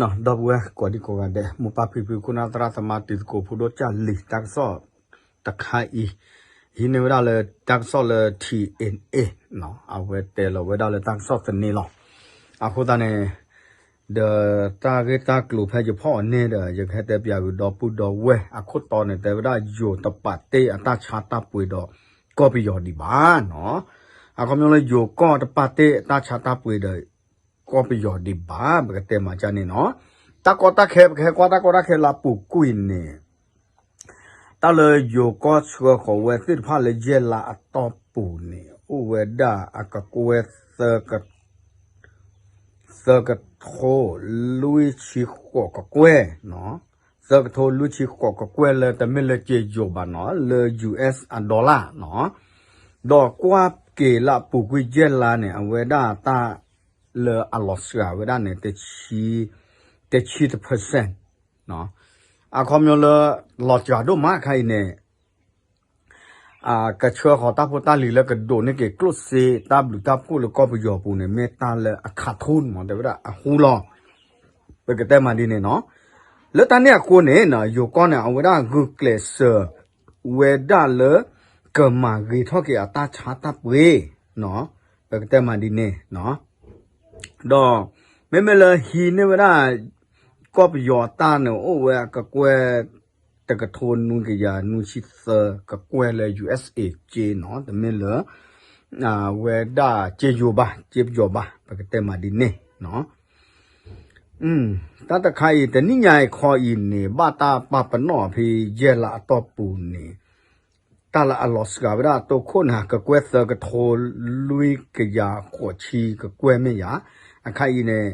ဒီပုၢ်ဝဲၢ်ကိးဒံကိးဂၤဒဲး မိၢ်ပၢ်ဖံဖု ခိၣ်နၢ်သရၣ်သမါ တံၤသကိးဖိဒိၣ်ကၢ်လံၤ တၢ်ကစီၣ်တခါအံၤ ဟံးန့ၢ်ဝဲဒၣ်လၢတၢ်ကစီၣ်လၢ ထံၣ်အ့ၣ် အဝဲတဲလီၤဝဲဒၣ်လၢတၢ်ကစီၣ်သန့လီၤ. အဃိသတးန့ၣ် ဒီးတၢ်ဂ့ၢ်တၢ်ကျိၤဖဲယဖီၣ်အီၤန့ၣ်ဒီး ယကဟဲတဲပၠးဂုၤဒီပုၢ်ဒီဝဲၢ် အခိၣ်တီန့ၣ် တဲဝဲဒၣ်ယိၤတပာ်တ့ၢ်အတၢ်ဆါတၢ်ပှ့ၤဒီး ကီၢ်ပယီၤဒံးဘၣ်နီၤ. အခီပညီလၢယိၤကီၢ်တပာ်တ့ၢ်အတၢ်ဆါတၢ်ပှ့ၤဒီး ကီၢ်ပယီၤဒံးဘၣ် ပကတဲမၤကၢ်န့ၣ်နီၤ. တၢ်ကီတၢ်ခဲ ပကဟဲကွၢ်တၢ်ကီတၢ်ခဲလၢအပူၤကွံာ်န့ၣ် တၢ်လၢယိၤကီၢ်ဆှၢဃီၤဝဲသ့ၣ်တဖၣ်လၢယဲၢ်လါအတီၢ်ပူၤန့ၣ် အိၣ်ဝဲဒၣ်အကကွဲၢ် သၢကထိလွံၢ်ဆံဃိးကကွဲၢ်, သၢကထိလွံၢ်ဆံဃိးကကွဲၢ်လၢတမ့ၢ်လၢကၠ့ယိၤဘၣ်နီၤ လၢ ယူၢ်အ့ၣ် အdollar နီၤ. ဒီးကွၢ်က့ၤလၢအပူၤကွံာ်ယဲၢ်လါန့ၣ် အဝဲဒၣ်တၢ်လၢအလီၤစှၤဝဲဒၣ်န့ၣ် တဆံတ percent အခီပညီလၢ လီၤစှၤဒိၣ်မးခါအံၤန့ၣ် ကဆှၢဃီၤတၢ်ဖိတၢ်လံၤလၢကဒိးန့ၢ်က့ၤကျိၣ်စ့ တၢ်ဘျုးတၢ်ဖှိၣ်လၢကီၢ်ပယီၤပူၤန့ၣ် မ့ၢ်တၢ်လၢအခါထူၣ်မး တဲဝဲဒၣ်အဟူလီၤ. ပကတဲမးဒ်န့ၣ်နီၤ. လၢတၢ်န့ၣ်အဃိန့ၣ် ယိၤကီၢ်န့ၣ် အဝဲဒၣ်ဂုာ်ကျဲးစၢးဝဲဒၣ်လၢ ကမၤဂ့ၤထီၣ်က့ၤအတၢ်ဆါတၢ်ပှ့ၤ ပကတဲမးဒ်န့ၣ် ဒီး မ့မ့ၢ်လၢဟံးန့ၢ်ဝဲဒၣ် ကီၢ်ပယီၤတၢ်န့ၣ် အိၣ်ဝဲအကကွဲၢ် တကထိနွံကယၤနွံဆံသၢကကွဲၢ်လၢ ယူၢ်အ့ၣ် အကၠ့နီၤ တမ့ၢ်လၢ ဝဲဒၣ်ကၠ့ယိၤဘၣ် ကၠ့ပယီၤဘၣ် ပကတဲမးဒ်န့ၣ် တၢ်တခါအံၤ တနံၣ်ညါအံၤခီအံၤန့ၣ် ဘၣ်တၢ်ပာ်ပနီၣ်ဖဲယဲၢ်လါအတီၢ်ပူၤန့ၣ် တၢ်လၢအလီၤစှၤဝဲဒၣ်အတိခိၣ်န့ၣ် ကကွဲၢ်သၢကထိလွံၢ်ကယၤဃိးဆံကကွဲၢ်မ့ၢ်ယၤ အခါအံၤန့ၣ်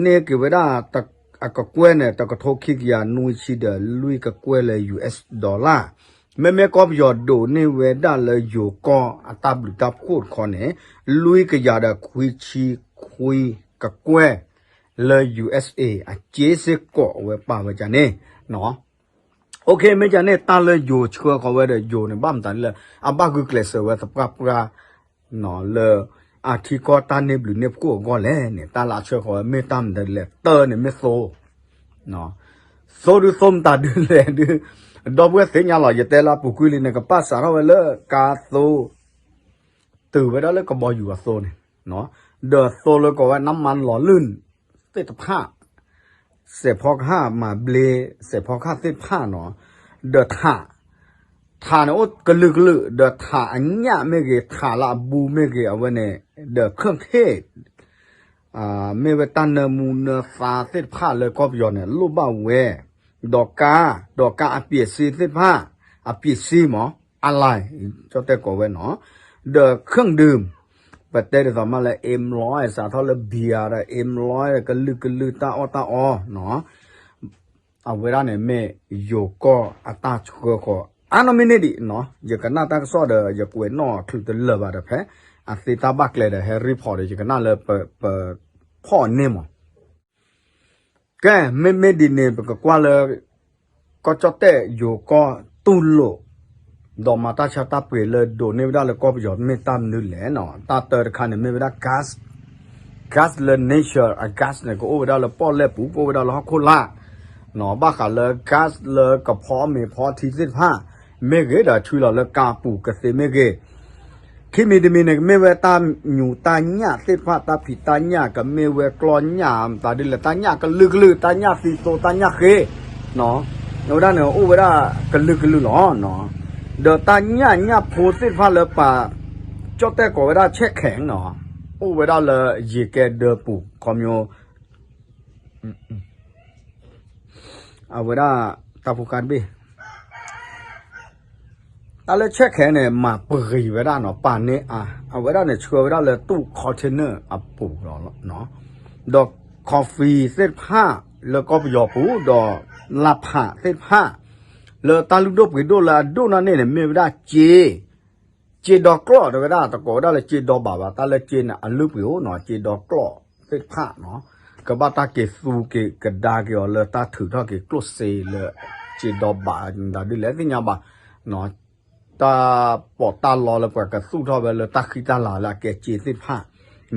န့ၢ်က့ၤဝဲဒၣ် အကကွဲၢ်န့ၣ် တကထိခံကယၤနွံဆံဒီးလွံၢ်ကကွဲၢ်လၢ ယူၢ်အ့ၣ် dollar မ့မ့ၢ်ကီၢ်ပယီၤဒိးန့ၢ်ဝဲဒၣ်လၢယိၤကီၢ်အတၢ်ဘျုးတၢ်ဖှိၣ်တခီန့ၣ် လွံၢ်ကယၤဒီးခွံဆံခွံကကွဲၢ် လၢ ယူၢ်အ့ၣ် အကၠ့စ့ၢ်ကီး အဝဲပာ်ဝဲဒ်န့ၣ် မ့ၢ်ဒ်န့ၣ် တၢ်လၢယိၤဆှၢဃီၤဝဲဒီးယိၤန့ၣ် ဘၣ်မတၤဒ်လဲၣ် အဘၣ်ဂုာ်ကျဲးစၢးဝဲသပှၢ်ပှၢ် လၢအထံကီၢ်တၢ်န့ၢ်ဘျုးန့ၢ်ဖှိၣ်အဂီၢ်လဲၣ်န့ၣ် တၢ်လၢအဆှၢဃီၤဝဲမ့ၢ်တၢ်မတၤဒ်လဲၣ် တၢ်န့ၣ်မ့ၢ်သိ သိဒုးသိမတၤဒ်လဲၣ်ဒုး ဒီပုၢ်ဝဲၢ်သ့ၣ်ညါလီၤ ယတဲလၢအပူၤကွံာ်လံန့ၣ် ကပာ်စးထီၣ်ဝဲလၢကါသိ တုၤဝဲဒၣ်လၢကဘီယူၤအသိန့ၣ် ဒီးသိလၢကိးဝဲ နမါလီၤလုၢ် သ့ၣ်တဖၣ် စဲးဖီကဟၣ်မၤဘျ့ စဲးဖီကဟၣ်သ့ၣ်တဖၣ်နီၤ ဒီးထး ထးန့ၣ်အိၣ်ကလုာ်ကလုာ် ဒီးထးအညၣ်မ့ၢ်ဂ့ၤ ထးလၢအဘူးမ့ၢ်ဂ့ၤ အဝဲန့ၣ် ဒီး เครื่องเทศ မ့ၢ်ဝဲတၢ်နၢမူနၢသါသ့ၣ်တဖၣ်လၢကီၢ်ပယီၤန့ၣ် လိၣ်ဘၣ်ဝဲ ဒီးကါ ဒီးကါအပျ့ၤစ့သ့ၣ်တဖၣ် အပျ့ၤစ့မး အလါ ကၠီၣ်တဲၣ်ကိးဝဲနီၤ ဒီး เครื่องดื่ม ပတဲဒ်သိးမးလၢ เอ็มร้อย စးထီၣ်လၢ เบียร์ ဒီး เอ็มร้อย ဒီး ကလုာ်ကလုာ်တၢ်အီၣ်တၢ်အီနီၤ အဝဲဒၣ်န့ၣ်မ့ၢ်ယိၤကီၢ်အတၢ်ဆှၢဃီၤ အါနီၢ်မ့ၢ်န့ၢ်ဒံးနီၤ ယကနၣ်တၢ်ကစီၣ်ဒီး ယကွဲးနီၣ်ချုးတလၢာ်ဘၣ်ဒီးဖဲ အသ့တၢ်ဘၣ်ကျဲဒီးဟဲ report ဒီး ယကနၣ်လၢပဖီၣ်န့ၢ်မး ကဲ မ့မ့ၢ်ဒ်န့ၣ် ပကကွၢ်လၢ ကီၢ်ကၠီၣ်တဲၣ်ယိၤကီၢ်တူၢ်လိာ် ဒီးမၤတၢ်ဆါတၢ်ပှ့ၤလၢဒိးန့ၢ်ဝဲဒၣ်လၢကီၢ်ပယီၤမ့ၢ်တၢ်မနုၤလဲၣ်နီၤ တၢ်တၢတခါန့ၣ်မ့ၢ်ဝဲဒၣ် gas gas လၢ nature အ gas န့ၣ် ကအိၣ်ဝဲဒၣ်လၢပီၣ်လဲၣ်ပူၤ ကအိၣ်ဝဲဒၣ်လၢဟီၣ်ခိၣ်လာ် ဘၣ်ဃးလၢ gas လၢကဖီမ့ၤဖီထံသ့ၣ်တဖၣ် မ့ၢ်ဂ့ၤဒီးဆွံလီၤလၢကါပူၤကသ့မ့ၢ်ဂ့ၤ ခံမံၤတမံၤန့ၣ် ကမ့ၢ်ဝဲတၢ်ညူးတၢ်ညၣ်သ့ၣ်တဖၣ် တၢ်ဖံးတၢ်ညၣ် ကမ့ၢ်ဝဲကျီၢ်ညၣ် မတၤဒ်လဲၣ် တၢ်ညၣ်ကလုာ်ကလုာ် တၢ်ညၣ်သံသိ တၢ်ညၣ်ဃ့ အဝဲဒၣ်န့ၣ် အိၣ်ဝဲဒၣ်ကလုာ်ကလုာ်လီၤ. ဒီးတၢ်ညၣ်ညၣ်ဖိသ့ၣ်တဖၣ်လၢပှၤ ကၠီၣ်တဲၣ်ကိးဝဲဒၣ် แช่แข็ง နီၤ အိၣ်ဝဲဒၣ်လၢယံၤကဲဒၢပူၤ ခီပညီ အဝဲဒၣ် တၢ်ဖိခါတဘ့ၣ် တၢ်လၢ แช่แข็ง န့ၣ် မၤပဂံၤဝဲဒၣ်နီၤ ပာ်န့ၢ်အါ အဝဲဒၣ်န့ၣ် ဆှၢဝဲဒၣ်လၢတူၢ် container အပူၤလီၤ. ဒီး coffee သ့ၣ်တဖၣ် လၢကီၢ်ပယီၤပူၤ ဒီး လၢဖးသ့ၣ်တဖၣ် လၢတၢ်လုၢ်ဒိၣ်ပှ့ၤဒိၣ်လၢအဒိၣ်နီၢ်န့ၣ်န့ၣ် မ့ၢ်ဝဲဒၣ်ကၠ့ ကၠ့ဒီကျီၢ် တဲဝဲဒၣ် တကိးဝဲဒၣ်လၢကၠ့ဒီဘးဘၣ် တၢ်လၢကၠ့န့ၣ် အလုၢ်ပှ့ၤအိၣ်နီၤ ကၠ့ဒီကျီၢ်သ့ၣ်တဖၣ်နီၤ ကဘၣ်တၢ်က့ၤသူက့ၤကဒါက့ၤအီၤလၢတၢ်ထုးထီၣ်က့ၤကျိၣ်စ့လၢ ကၠ့ဒီဘးမတၤဒ်လဲၣ်သ့ၣ်ညါဘၣ် တၢ်ပီးတၢ်လီလၢပှၤကသူၣ်ထီၣ်ဝဲလၢတၢ်ဃံတၢ်လၤလၢအကဲကၠ့သ့ၣ်တဖၣ်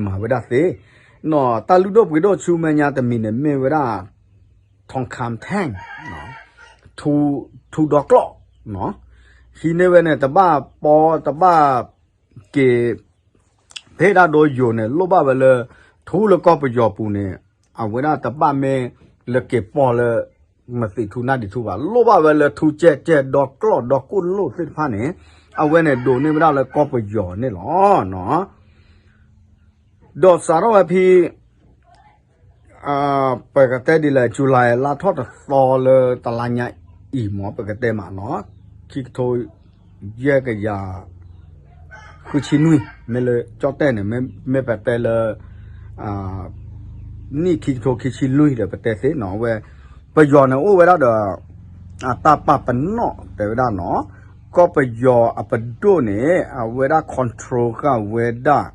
မၤဝဲဒၣ်သ့ နီၢ် တၢ်လုၢ်ဒိၣ်ပှ့ၤဒိၣ်ဆူမဲာ်ညါတမံၤန့ၣ် မ့ၢ်ဝဲဒၣ် ထီၣ်ခၣ်ထဲၣ် ထူဒီကျီၢ် ဟံးန့ၢ်ဝဲန့ၣ် တဘၣ်ပီတဘၣ်က့ၤ ဖဲဒၣ်ဒိယိၤန့ၣ် လိၣ်ဘၣ်ဝဲလၢ ထူလၢကီၢ်ပယီၤပူၤန့ၣ် အဝဲဒၣ်တဘၣ်မ့ၢ်လၢက့ၤပီလၢ မသံးထူနၢ်ဒံးထူဘၣ် လိၣ်ဘၣ်ဝဲလၢထူကဲကဲဒီကျီၢ်ဒီကိၣ်လိၣ်သ့ၣ်တဖၣ်န့ၣ် အဝဲန့ၣ်ဒိးန့ၢ်ဝဲဒၣ်လၢကီၢ်ပယီၤန့ၣ်လီၤ. ဒီးစးထီၣ်ဝဲဖဲ ပကတဲဒ်လဲၣ် July လါထီၣ်တသီလၢတလါညါအံၤမ့ၢ် ပကတဲမးနီၤ ခံကထိ ယဲၢ်ကယၤ ဃုဆံနွံ မ့ၢ်လၢကၠီၣ်တဲၣ်န့ၣ် မ့ၢ်ပတဲလၢ နံၣ်ခံကထိခံဆံလွံၢ်ဒီးပတဲသ့နီၤ အဝဲ ပယီၤန့ၣ် အိၣ်ဝဲဒၣ်ဒီး အတၢ်ပာ်ပနီၣ်တဲဝဲဒၣ်နီၤ ကီၢ်ပယီၤအပဒိၣ်န့ၣ် အဝဲဒၣ် control ဃာ်ဝဲဒၣ်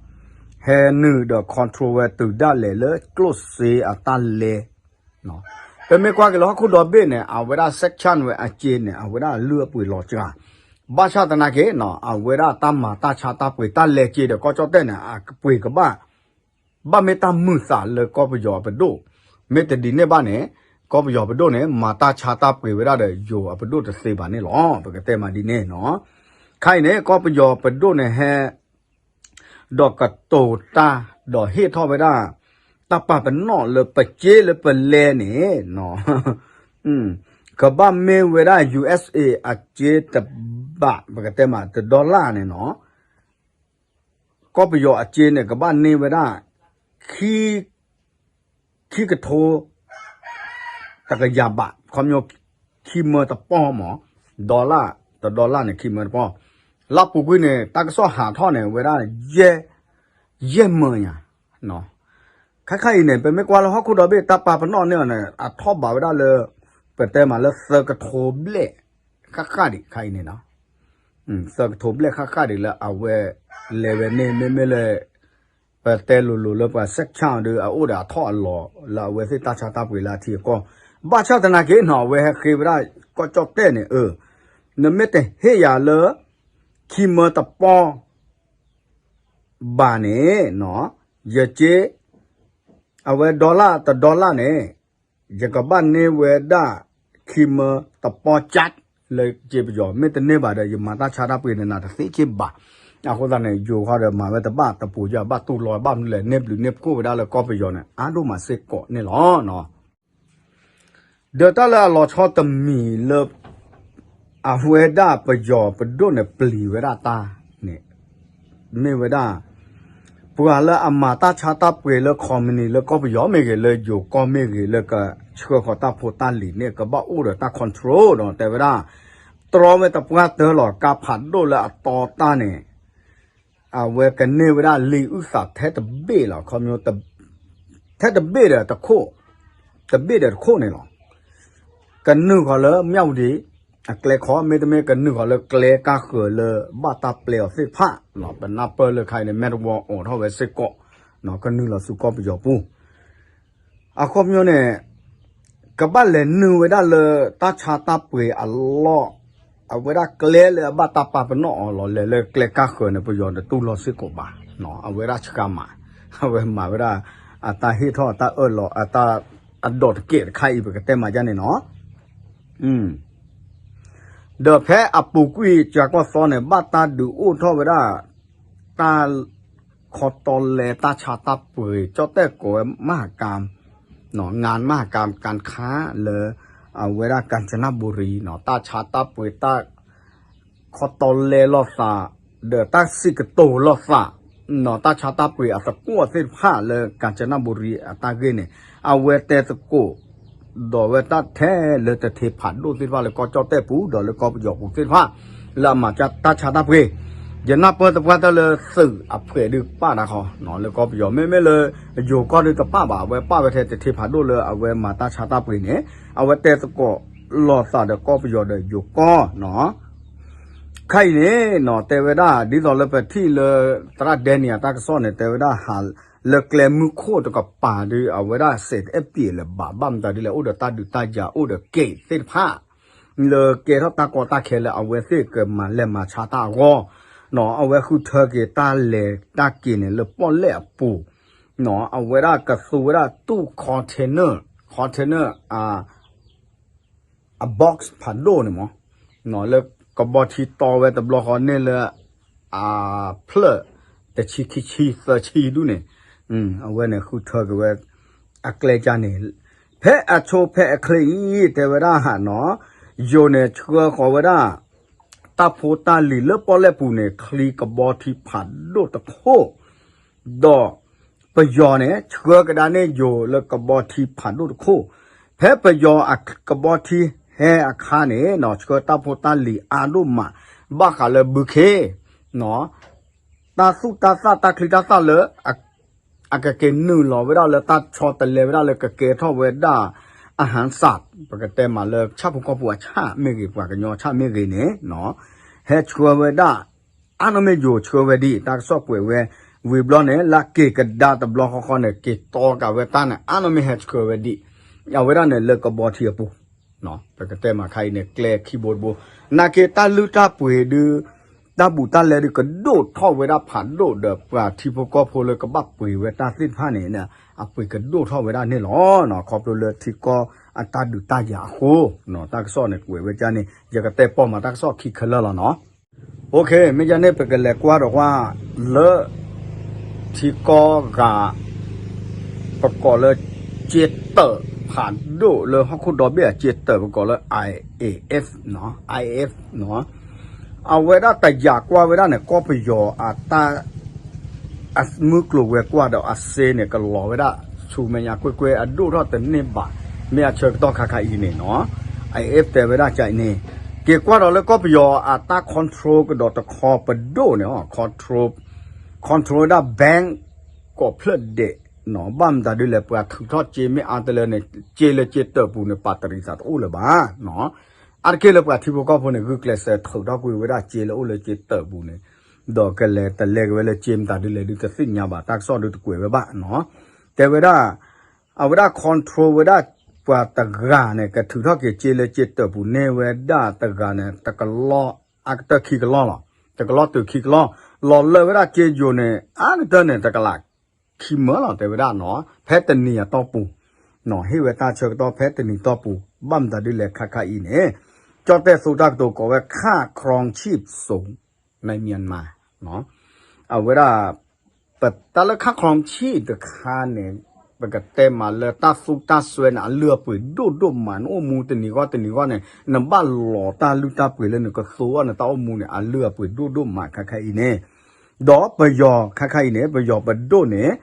ဟဲနုာ်ဒီး control ဝဲတုၤဒၣ်လဲာ်လၢကျိၣ်စ့အတၢ်လဲ ပမ့ၢ်ကွၢ်က့ၤလၢဟီၣ်ခိၣ်ဒီဘ့ၣ်န့ၣ် အဝဲဒၣ် sanction ဝဲအစ့န့ၣ် အဝဲဒၣ်လုၢ်အပှ့ၤလီၤစှၤ ဘၣ်ဆၣ်သနာ်က့ အဝဲဒၣ်တၢ်မၤတၢ်ဆါတၢ်ပှ့ၤတၢ်လဲစ့ဒီးကီၢ်ကၠီၣ်တဲၣ်န့ၣ် အပှ့ၤကဘၣ် ဘၣ်မ့ၢ်တၢ်မုာ်သးလၢကီၢ်ပယီၤအပဒိၣ် မ့ၢ်တဒ်န့ၣ်ဘၣ်န့ၣ် ကီၢ်ပယီၤပဒိၣ်န့ၣ် မၤတၢ်ဆါတၢ်ပှ့ၤဝဲဒၣ်ဒီးယိၤအပဒိၣ်တသ့ဘၣ်န့ၣ်လီၤ. ပကတဲမးဒ်န့ၣ်နီၤ ခဲအံၤန့ၣ် ကီၢ်ပယီၤပဒိၣ်န့ၣ်ဟဲ ဒီးကတိၤတၢ် ဒီးဟ့ၣ်ထီၣ်ဝဲဒၣ် တၢ်ပာ်ပနီၣ်လၢပစ့လၢပလဲန့ၣ် ကဘၣ်မ့ၢ်ဝဲဒၣ် ယူႇအ့ၣ်စ်အ့ အစ့တဘး ပကတဲမး တဒီလၣ်န့ၣ်နီၤ ကီၢ်ပယီၤအစ့န့ၣ် ကဘၣ်န့ၢ်ဝဲဒၣ် ခံ ခံကထိ တကယၤဘး ခီပညီ ခံမၢတပီၢ်မး ဒီလၣ် တဒီလၣ်န့ၣ် ခံမၢတပီၢ် လၢပူၤကွံာ်န့ၣ် တၢ်ကစီၣ်ဟးထီၣ်န့ၣ် ဝဲဒၣ် ယဲၢ်မၢညါ ခဲခါအံၤန့ၣ် ပမ့ၢ်ကွၢ်လၢဟီၣ်ခိၣ်ဒီဘ့ၣ် တၢ်ပာ်ပနီၣ်န့ၢ်အီၤန့ၣ် အထီၣ်ဘးဝဲဒၣ်လၢ ပတဲမးလၢသၢကထိဘျဲၣ် ဃၣ်ဃၣ်ဒံး ခဲအံၤန့ၣ်နီၤ သၢကထိဘျဲၣ်ဃၣ်ဃၣ်ဒံးလၢအဝဲ လဲၤဝဲန့ၣ် မ့မ့ၢ်လၢ ပတဲလိၤလိၤလၢပှၤ sanction ဒီး အအိၣ်ဒီးအထီၣ်အလီၤလၢအဝဲသ့ၣ်တၢ်ဆါတၢ်ပှ့ၤလၢအထံအကီၢ် ဘၣ်ဆၣ်သနာ်က့နီၤ အဝဲဟဲဃ့ဝဲဒၣ်ကီၢ်ကၠီၣ်တဲၣ်န့ၣ် နမ့ၢ်တဟ့ၣ်ယၤလၢ ခံမၢတပီၢ် ဘးန့ၣ် ယစ့ အဝဲဒီလၣ်တဒီလၣ်န့ၣ် ယကဘၣ်န့ၢ်ဝဲဒၣ် ခံမၢတပီၢ်ကၠး လၢစ့ပယီၤ မ့ၢ်တန့ၢ်ဘၣ်ဒီး ယမၤတၢ်ဆါတၢ်ပှ့ၤနနၤတသ့က့ဘၣ်. အဃိသတးန့ၣ် ယိၤခီဒီးမၤဝဲတဘၣ်တပူၤယဘၣ်တူၢ်လီၤဘၣ်မနုၤလဲၣ် န့ၢ်ဘျုးန့ၢ်ဖှိၣ်ဝဲဒၣ်လၢကီၢ်ပယီၤန့ၣ် အါဒိၣ်မးစ့ၢ်ကီးန့ၣ်လီၤ. ဒီးတၢ်လၢအလီၤဆီတမံၤလၢ အဝဲဒၣ်ပယီၤပဒိၣ်န့ၣ် ပျံၤဝဲဒၣ်တၢ်န့ၣ် မ့ၢ်ဝဲဒၣ် ပှၤလၢအမၤတၢ်ဆါတၢ်ပှ့ၤလၢ ခီမနံၤ လၢကီၢ်ပယီၤမ့ၢ်ဂ့ၤ လၢယိၤကီၢ်မ့ၢ်ဂ့ၤ လၢကဆှၢဃီၤတၢ်ဖိတၢ်လံၤန့ၣ် ကဘၣ်အိၣ်ဒီးတၢ် control ဒီးတဲဝဲဒၣ် တြီဝဲတပှၢ်တၢၢ်လီၤ ကါဖးဒိၣ်လၢအတီတၢ်န့ၣ် အဝဲကန့ၢ်ဝဲဒၣ်လံာ်အုၣ်သးထဲတဘ့ၣ်လီၤ ခီဖျိ ထဲတဘ့ၣ်ဒီးတခိၣ် တဘ့ၣ်ဒီးတခိၣ်န့ၣ်လီၤ. ကနုာ်ဃီၤလၢ မၠၣ်ဝတံၤ အကျဲခီ မ့တမ့ၢ်ကနုာ်ဃီၤလၢကျဲကါဃၢၤလၢဘၣ်တၢ်ပျဲအီၤသ့ၣ်တဖၣ် ပနၢ်ပၢၢ်လၢခါအံၤန့ၣ် မဲာ်တဝီအိးထီၣ်ဝဲစ့ၢ်ကီး ကနုာ်လီၤဆူကီၢ်ပယီၤပူၤ အခီပညီန့ၣ် ကဘၣ်လဲၤနုာ်ဝဲဒၣ်လၢတၢ်ဆါတၢ်ပှ့ၤအလီၢ် အဝဲဒၣ်ကျဲလၢအဘၣ်တၢ်ပာ်ပနီၣ်အီၤလီၤ လဲၤလၢကျဲကါဃၢၤန့ၣ် ပယီၤတတူၢ်လိာ်စ့ၢ်ကီးဘၣ်. အဝဲဒၣ်ဆှၢမး အဝဲမၤဝဲဒၣ် အတၢ်ဟ့ၣ်ထီၣ်အတၢ်အၢၣ်လီၤ အတၢ်အဒိးတကဲးတခါအံၤ ပကတဲမးဒ်န့ၣ်နီၤ ဒီးဖဲအပူၤကွံာ် ကၠၤကီၢ်သီန့ၣ် ဘၣ်တၢ်ဒုးအိၣ်ထီၣ်ဝဲဒၣ် တၢ် ခီတီလဲတၢ်ဆါတၢ်ပှ့ၤ ကၠီၣ်တဲၣ်ကိးဝဲ မဟါကၣ် งานมหกรรมการค้า လၢ အဝဲဒၣ် ကၣ်စနဘူရံ တၢ်ဆါတၢ်ပှ့ၤ တၢ် ခီတီလဲလိာ်သး ဒီးတၢ်စံးကတိၤလိာ်သး တၢ်ဆါတၢ်ပှ့ၤအသကိးသ့ၣ်တဖၣ်လၢ ကၣ်စနဘူရံ အတၢ်ဂ့ၢ်န့ၣ် အဝဲတဲသကိး ဒီးဝဲတၢ်ထဲလၢတထ့ဖးဒိၣ်သ့ၣ်တဖၣ်လၢကီၢ်ကၠီၣ်တဲၣ်ပူၤ ဒီးလၢကီၢ်ပယီၤပူၤသ့ၣ်တဖၣ် လၢအမၤတၢ်ဆါတၢ်ပှ့ၤ ယနၢ်ပၢၢ်သပှၢ်တၢၢ်လၢသုးအဖှဲးဒုးပာ်တၢ်ခီ လၢကီၢ်ပယီၤ မ့မ့ၢ်လၢ ယိၤကီၢ်ဒုးတပာ်ဘၣ် အဝဲပာ်ဝဲထဲတထ့ဖးဒိၣ်လၢအဝဲမၤတၢ်ဆါတၢ်ပှ့ၤန့ၣ် အဝဲတဲသကိးလိာ်သးဒီးကီၢ်ပယီၤဒီးယိၤကီၢ် ခါအံၤန့ၣ်နီၤ တဲဝဲဒၣ် ဒ်သိးလၢပထံၣ်လၢ သရၣ်ဒဲနံၤအတၢ်ကစီၣ်န့ၣ် တဲဝဲဒၣ်ဟးလၢကျဲမုၢ်ခိၣ်တကပၤဒီး အဝဲဒၣ်စဲးတအဲၣ်ပံးလၢၤဘၣ် ဘၣ်မတၤဒ်လဲၣ် အိၣ်ဒီးတၢ်ဒုးတၢ်ယၤ အိၣ်ဒီးကဲးသ့ၣ်တဖၣ် လၢကဲထီၣ်တၢ်ကီတၢ်ခဲလၢအဝဲသ့ၣ်ကမၤလဲၤမၤဆါတၢ်အဂီၢ် အဝဲဃုထၢက့ၤတၢ်လဲၤတၢ်က့ၤန့ၣ် လၢပီၣ်လဲၣ်အပူၤ အဝဲဒၣ်ကသူဝဲဒၣ်တူၢ် container, container အ box ဖးဒိၣ်န့ၣ်မး, လၢကဘီထံတီဝဲတဘျီဃီန့ၢ်လၢ အဖျၢၣ် တဆံခံဆံသၢဆံဒူၣ်န့ၣ်, အဝဲန့ၣ်ဃုထၢက့ၤဝဲ အကျဲကၢ်န့ၣ်, ဖဲအဆိဖဲအချ့အံၤ တဲဝဲဒၣ်နီၤ, ယိၤန့ၣ်ဆှၢဃီၤဝဲဒၣ် တၢ်ဖိတၢ်လံၤလၢပီၣ်လဲၣ်ပူၤန့ၣ် ချံကဘီထံဖးဒိၣ်တခိၣ်, ဒီးပယီၤန့ၣ် ဆှၢကဒါန့ၢ်ယိၤလၢကဘီထံဖးဒိၣ်တခိၣ်, ဖဲပယီၤအကဘီထံဟဲအခါန့ၣ်နီၤ ဆှၢတၢ်ဖိတၢ်လံၤအါဒိၣ်မး, ဘၣ်ဃးလၢဘုခ့ တၢ်သူၣ်တၢ်သၣ်တၢ်ချံတၢ်သၣ်လၢ အကက့ၤနုာ်လီၤဝဲဒၣ်လၢတၢ်ဆီတလဲဝဲဒၣ်လၢကကဲထီၣ်ဝဲဒၣ် အဟၣ်စး ပကတဲမးလၢဆၣ်ဖိကီၢ်ဖိအဆၣ်မ့ၢ်ဂ့ၤ ပှၤကညီဆၣ်မ့ၢ်ဂ့ၤန့ၣ် ဟဲဆှၢဝဲဒၣ် အါနီၢ်မ့ၢ်ယိၤဆှၢဝဲဒံး တၢ်ကစီၣ်ကွဲးဝဲ ဝံၤဘျီန့ၣ် လၢက့ၤကဒါတဘျီဃီဃီန့ၣ် က့ၤတီကးဝဲတၢ်န့ၣ် အါနီၢ်မ့ၢ်ဟဲဆှၢဝဲဒံး အဝဲဒၣ်န့ၣ်လၢကဘီထံအပူၤ ပကတဲမးခါအံၤန့ၣ် ကျဲခံဘိတဘိ, နာ်က့တၢ်လုၢ်တၢ်ပှ့ၤဒုး တၢ်ဘူးတၢ်လဲဒုးကဒိၣ်ထီၣ်ဝဲဒၣ်ဖးဒိၣ်ဒီး ပှၤထံဖိကီၢ်ဖိလၢကဘၣ်ပှ့ၤဝဲတၢ်သ့ၣ်တဖၣ်န့ၣ် အပှ့ၤကဒိၣ်ထီၣ်ဝဲဒၣ်န့ၣ်လီၤ. ခီဖျိလၢထံကီၢ်အတၢ်ဒုးတၢ်ယၤအဃိ တၢ်ကစီၣ်န့ၣ်ကွဲးဝဲဒ်န့ၣ် ယကတဲပိာ်မးတၢ်ကစီၣ်ခံခဲလၢာ်လီၤနီၤ. မ့ၢ်ဒ်န့ၣ် ပကလဲၤကွၢ်ဒီးကွၢ်လၢ ထံကီၢ်ဂၤ ပကိးလၢ ကၠ့တၢးဖးဒိၣ်လၢဟီၣ်ခိၣ်ဒီဘ့ၣ်အကၠ့တၢး ပကိးလၢ IAF, IAF နီၤ, အဝဲဒၣ်တယာ်ကွၢ်ဝဲဒၣ်န့ၣ် ကီၢ်ပယီၤအတၢ် အမုၢ်ကျိၤဝဲၤကွာ်ဒီးအစ့န့ၣ် ကလီၤဝဲဒၣ်ဆူမဲာ်ညါကွ့ၢ်ကွ့ၢ် အဒိၣ်ထီၣ်တန့ၢ်ဘၣ်, မ့ၢ်အဆၢကတီၢ်ခါခါအံၤန့ၣ်နီၤ, IAF တဲဝဲဒၣ်ကန့ၣ်, က့ၤကွၢ်ဒီးလၢကီၢ်ပယီၤအတၢ် control ကဒီးတခီပဒိၣ်န့ၣ် control, control ဝဲဒၣ် bank ကိးဖျၢၣ်ဒဲးနီၤ, ဘၣ်မတၤဒ်လဲၣ် ပှၤထုးထီၣ်ကၠ့မ့ၢ်အါတလၢန့ၣ် ကၠ့လၢကၠ့တၢးပူၤန့ၣ် ပာ်တရံးသးတအိၣ်လၢၤဘၣ်နီၤ, အါတက့ၢ်လၢပှၤထံဖိကီၢ်ဖိန့ၣ် ဂုာ်ကျဲးစၢးထုးထီၣ်ကွံာ်ဝဲဒၣ်ကၠ့လၢအိၣ်လၢကၠ့တၢးပူၤန့ၣ်, ဒီးကလဲၤတလဲက့ၤဝဲလၢကၠ့မတၤဒ်လဲၣ်ဒုးတသ့ၣ်ညါဘၣ် တၢ်ကစီၣ်ဒုးတကွဲးဝဲဘၣ်နီၤ, တဲဝဲဒၣ် အဝဲဒၣ် control ဝဲဒၣ်ပှၤတဂၤန့ၣ် ကထုးထီၣ်က့ၤကၠ့လၢကၠ့တၢးပူၤန့ၢ်ဝဲဒၣ်တဂၤန့ၣ် တကလီၢ်အကတၢၢ်ခံကလီၢ်လီၤ, တကလီၢ်တုၤခံကလီၢ်, လီၤလၢဝဲဒၣ်ကၠ့ယိၤန့ၣ် အါကတၢၢ်န့ၣ် တကလးခံမၢလီၤ တဲဝဲဒၣ်နီၤ, ဖဲတနံၤအတီၢ်ပူၤ နီၤ, ဟ့ၣ်ဝဲတၢ်ဆၢကတီၢ်ဖဲတနံၤတီၢ်ပူၤ, ဘၣ်မတၤဒ်လဲၣ်ခါခါအံၤန့ၣ်, ကၠီၣ်တဲၣ်သူတၢ်ကတိၤကိးဝဲ ခးခရီဆံၣ်စိၤ နမၠၣ်မး, အဝဲဒၣ် ပတၢ်လၢခးခရီဆံၣ်တခါန့ၣ် ပကတဲမးလၢတၢ်သူတၢ်စွဲန့ၣ် အလုၢ်အပှ့ၤဒိၣ်ဒိၣ်မး နအိၣ်မူတနံၤဂီၢ်တနံၤဂီၢ်န့ၣ် နဘၣ်လီၤတၢ်လုၢ်တၢ်ပှ့ၤလၢနကသူအီၤန့ၣ် တၢ်အိၣ်မူန့ၣ် အလုၢ်အပှ့ၤဒိၣ်ဒိၣ်မးခါခါအံၤန့ၣ်, ဒီးပယီၤခါခါအံၤန့ၣ် ပယီၤပဒိၣ်န့ၣ်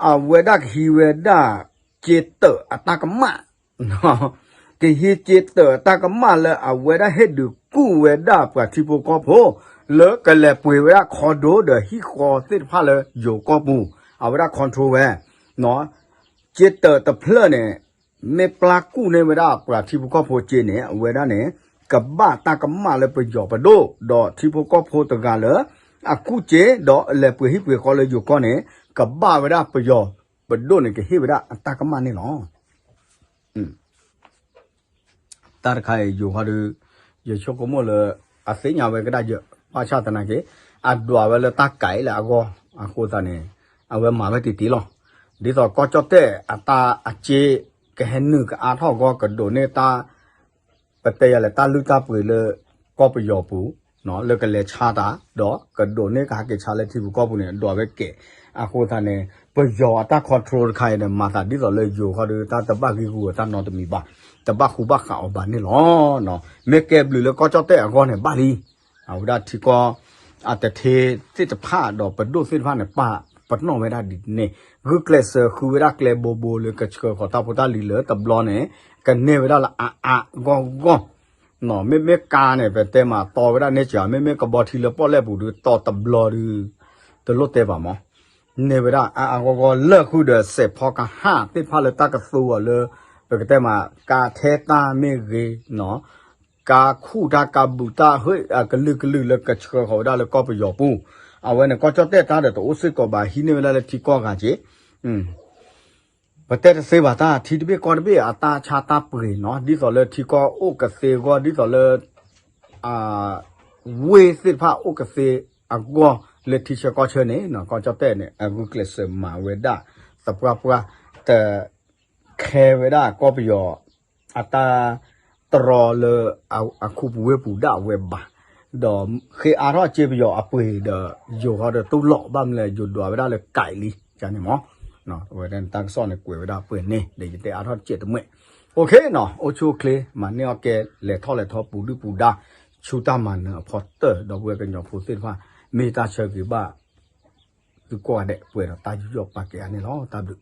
အဝဲဒၣ်ကဟံးဝဲဒၣ် ကၠ့တၢးအတၢ်ကမၣ် ကဟံးကၠ့တၢးအတၢ်ကမၣ်လၢအဝဲဒၣ်ဟ့ၣ်ဒုးကူၣ်ဝဲဒၣ်ပှၤထံဖိကီၢ်ဖိ လၢကလဲၤပှ့ၤဝဲဒၣ် condo ဒီးဟံၣ်ဃီသ့ၣ်တဖၣ်လၢယိၤကီၢ်ပူၤ, အဝဲဒၣ် control ဝဲ, ကၠ့တၢးတဖျၢၣ်န့ၣ် မ့ၢ်ပျၢ်ကူၣ်န့ၢ်ဝဲဒၣ်ပှၤထံဖိကီၢ်ဖိကၠ့န့ၣ် အဝဲဒၣ်န့ၣ် ကဘၣ်တၢ်ကမၣ်လၢပယီၤပဒိၣ်, ဒီးထံဖိကီၢ်ဖိတဂၤလၢ အကူၣ်ကၠ့ ဒီးလဲၤပှ့ၤဟံၣ်ပှ့ၤဃီလၢယိၤကီၢ်န့ၣ် ကဘၣ်ဝဲဒၣ်ပယီၤပဒိၣ်န့ၣ် ကဟ့ၣ်ဝဲဒၣ်အတၢ်ကမၣ်န့ၣ်လီၤ. တၢ်တခါအံၤယိၤဃီဒီး ယဆိကမိၣ်လၢ အသ့ၣ်ညါဝဲကဒၣ်ယဲၢ် ဘၣ်ဆၣ်သနာ်က့ အဒွးဝဲလၢတၢ်ကဲလၢအဂီၢ် အဃိသတးန့ၣ် အဝဲမၤဝဲတံၢ်တံၢ်လီၤ. ဒ်သိးကီၢ်ကၠီၣ်တဲၣ်အတၢ်အစ့ ကဟဲနုာ်ကအါထီၣ်အဂီၢ် ကဒိးန့ၢ်တၢ် ပတဲယၤလဲၣ် တၢ်လုၢ်တၢ်ပှ့ၤလၢကီၢ်ပယီၤပူၤ လၢကလဲၤဆါတၢ် ဒီးကဒိးန့ၢ်ကဟဲက့ၤဆါလၢထံဖိကီၢ်ဖိန့ၣ် ဒွးဝဲကဲ, အဃိသတးန့ၣ် ပယီၤအတၢ် control တခါအံၤန့ၣ် မၤသးဒ်သိးလၢယိၤဃီဒီး တၢ်တဘၣ်ဂံၢ်ဂူာ်အတၢ်နီတမံၤဘၣ်, တဘၣ်ဃူဘၣ်ဃးအီၤဘၣ်န့ၣ်လီၤ. မ့ၢ်ကဲဘျုးလၢကီၢ်ကၠီၣ်တဲၣ်အဂီၢ်န့ၣ် ဘၣ်လံ အဝဲဒၣ်ထံကီၢ် အတထ့သ့ၣ်တဖၣ်ဒီးပဒိၣ်သ့ၣ်တဖၣ်န့ၣ် ပာ်ပနီၣ်ဝဲဒၣ်ဒ်န့ၣ်, ဂုာ်ကျဲးစၢးဃုဝဲဒၣ်ကျဲဘိဘိလၢကဆှၢဃီၤတၢ်ဖိတၢ်လံၤလၢတဘျီန့ၣ် ကန့ၢ်ဝဲဒၣ်လၢအါအါဂီၢ်ဂီၢ်, မ့မ့ၢ်ကါန့ၣ် ပတဲမးတီဝဲဒၣ်န့ၢ်စှၤ, မ့မ့ၢ်ကဘီထံလၢပီၣ်လဲၣ်ပူၤဒုးတီတဘျီဒုး တလိၣ်တဲဘၣ်မး, န့ၢ်ဝဲဒၣ်အါအါဂီၢ်ဂီၢ် လၢာ်ဃုာ်ဒီးစဲးဖီကဟၣ်သ့ၣ်တဖၣ်လၢတၢ်ကသူအီၤလၢ ပကတဲမး ကါထဲတၢ်မ့ၢ်ဂ့ၤ ကါခူၣ်တၢ်ကါဘုးတၢ် ဟ့ၣ်အကလုာ်ကလုာ်လၢကဆှၢဃီၤဝဲဒၣ်လၢကီၢ်ပယီၤပူၤ, အဝဲန့ၣ် ကီၢ်ကၠီၣ်တဲၣ်တၢ်ဒီးတအိၣ်စ့ၢ်ကီးဘၣ် ဟံးန့ၢ်ဝဲဒၣ်လၢထံကီၢ်ဂၤက့ၤ, ပတဲတသ့ဘၣ်တၢ် ထံတဘ့ၣ်ကီၢ်တဘ့ၣ်အတၢ်ဆါတၢ်ပှ့ၤနီၤ, ဒ်သိးလၢထံကီၢ်အိၣ်ကသ့အဂီၢ် ဒ်သိးလၢ ဝ့ၢ်သ့ၣ်တဖၣ်အိၣ်ကသ့အဂီၢ် လၢထံဆၢကီၢ်ဆၢန့ၣ် ကီၢ်ကၠီၣ်တဲၣ်န့ၣ် အဂုာ်ကျဲးစၢးမၤဝဲဒၣ် သပှၢ်ပှၢ် တ ခဲဝဲဒၣ်ကီၢ်ပယီၤ အတၢ်တြီလၢ အခိၣ်ပူၤဝ့ၢ်ပူၤဒၣ်ဝဲဘၣ်. ဒီးဃ့အါထီၣ်စ့ပယီၤအပှ့ၤဒီး ယိၤဃီဒီးတူၢ်လိာ် ဘၣ်မနုၤလဲၣ် ယိၤဒွးဝဲဒၣ်လၢကဲးလံ န့ၣ်မး. အဝဲတၢ်ကစီၣ်န့ၣ်ကွဲးဝဲဒၣ်ပှဲၤန့ၣ် ဒီးယတဲအါထီၣ်တစဲးတမှဲၣ်. အိၣ်ခ့နီၤ အိၣ်ဆူၣ်အိၣ်ချ့ မၤန့ၢ်အီၣ်ကဲ လဲၤထီၣ်လဲၤထီ ပူၤဒုၣ်ပူၤဒါ ဆူတၢ်မၤနၢၤအဖီတၢၢ် ဒီပုၢ်ဝဲၢ်ကညီဖိသ့ၣ်တဖၣ် မ့ၢ်တၢ်ဆၢဂ့ၤဘၣ် သုကိးဂၤဒဲး ပှဲၤဒီးတၢ်ယူးယီၣ်ပာ်ကဲအါန့ၣ်လီၤ. တၢ်ဘျုး